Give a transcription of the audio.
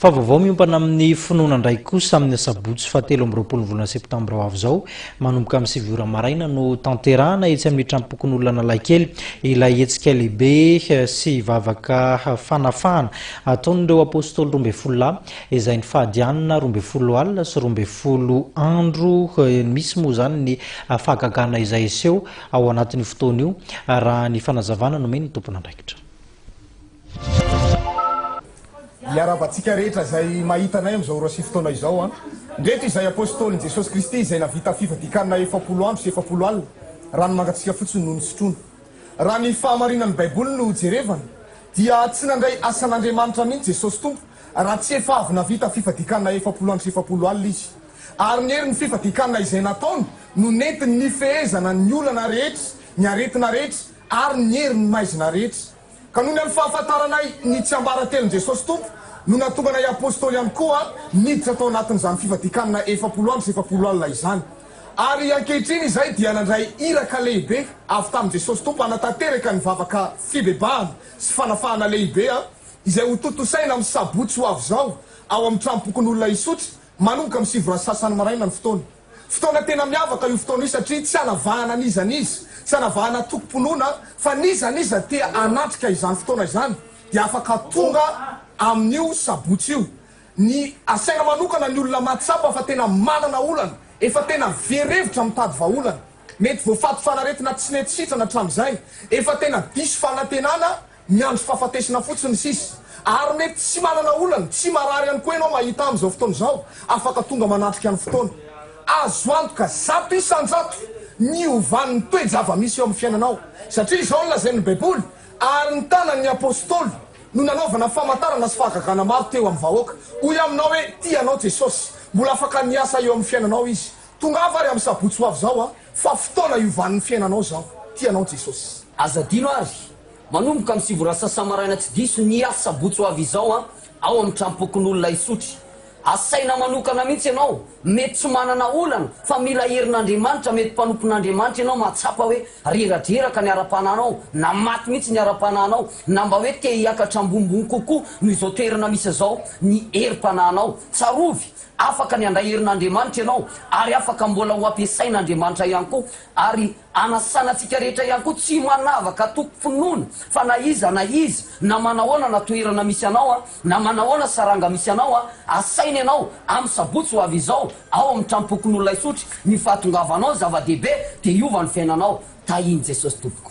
Fa vaovao miompana amin'ny finoana indray kosa amin'ny asabotsy fahatelo amby roapolo ny volana septambra ho avy izao, manomboka amin'ny 9 ora maraina no tanterahana etsy amin'ny tranompokonolona Analakely ilay hetsika lehibe sy vavaka fanafahana ataon'ireo apostoly 12 lahy izay nifady hanina 12 alina sy 12 andro. Misy moa izany ny fahagagana izay hiseho ao anatin'io fotoana io raha ny fanazavana nomen'ny tompon'andraikitra. Miarahaba antsika rehetra izay mahita anay amin'izao ora sy fotoana izao an. Ndreto izay Apostolin'i Jesosy Kristy izay navita fifadikanina 40 andro sy 40 alina, rano mangatsiaka fotsiny no nosotroina. Raha ny fahamarinan'ny Baiboly no jerevana, dia tsy nandray asan'Andriamanitra mihitsy Jesosy Tompo raha tsy efa avy navita fifadikanina 40 andro sy 40 alina Izy. Ary ny herin'ny fifadikanina izay nataony no nentiny nifehezana ny olana rehetra, ny aretina rehetra, ary ny herin'ny maizina rehetra. Ka noho ny amin'ny fahafantaranay ny tsiambaratelon'i Jesosy Tompo no nahatonga anay Apostoly ihany koa niditra tao anatin'izany fifadikanana 40 andro sy 40 alina izany. Ary ankehitriny izay dia nandray iraka lehibe avy tamin'i Jesosy Tompo hanatanteraka ny vavaka fibebahana sy fanafahana lehibe izay hotontosaina amin'ny sabotsy ho avy izao ao amin'ny tranom-pokonolona Isotry manomboka amin'ny 9 ora sasany maraina ny fotoana. Fotoana tena miavaka io fotoana io satria tsy anavahana n'iza n'iza, tsy anavahana antokom-pinoana fa n'iza n'iza te hanatrika izany fotoana izany dia afaka tonga amin'io sabotsy io. Ny asaina manokana ny olona mahatsapa fa tena manana olana, efa tena very hevitra mitady vahaolana, mety voafatotr'anaretina tsy nety sitrana hatramin'izay, efa tena diso fanantenana, Miandry fahafatesana fotsiny sisa. Ary mety tsy manana olana, tsy marary ihany koa ianao mahita amin'izao fotoana izao, afaka tonga manatrika ny fotoana. Azo antoka 100% ny hiovan'ny toe-java-misy eo amin'ny fiainanao. Satria izao no lazain'ny Baiboly, Ary ny tanan'ny Apostoly no nanaovana famantarana sy fahagagana maro teo amin'ny vahoaka. Hoy aho aminao hoe, tia anao Jesosy. Mbola afaka miasa eo amin'ny fiainanao Izy. Tongava ary amin'ny sabotsy ho avy izao fa fotoana hiovan'ny fiainanao izao. Tia anao Jesosy. Aza adino ary, manomboka amin'ny 9 ora sasa-maraina tsy diso ny asabotsy ho avy izao an, ao amin'ny tranom-pokonolona Isotry. Asaina manokana mihitsy ianao, mety tsy manana olana fa mila herin'Andriamanitra, mety mpanompon'Andriamanitra ianao mahatsapa hoe reradreraka ny ara-panahinao, na maty mihitsy ny ara-panahinao, na mba hoe te hiakatra ambonimbony kokoa noho izao toerana misy izao ny herim-panahinao. Tsarovy, afaka ny handray herin'Andriamanitra ianao ary afaka mbola ho ampiasain'Andriamanitra ihany koa ary Anasana antsika rehetra ihany koa tsy manavaka tokom-pinoana fa na iza na iza na manahoana na toerana misy anao a, na manahoana saranga misy anao a, asaina ianao amin'ny sabotsy ho avy izao ao amin'ny tranompokonolona Isotry, ny fahatongavanao no zava-dehibe dia hiova ny fiainanao. Tahin'i Jesosy tompoko.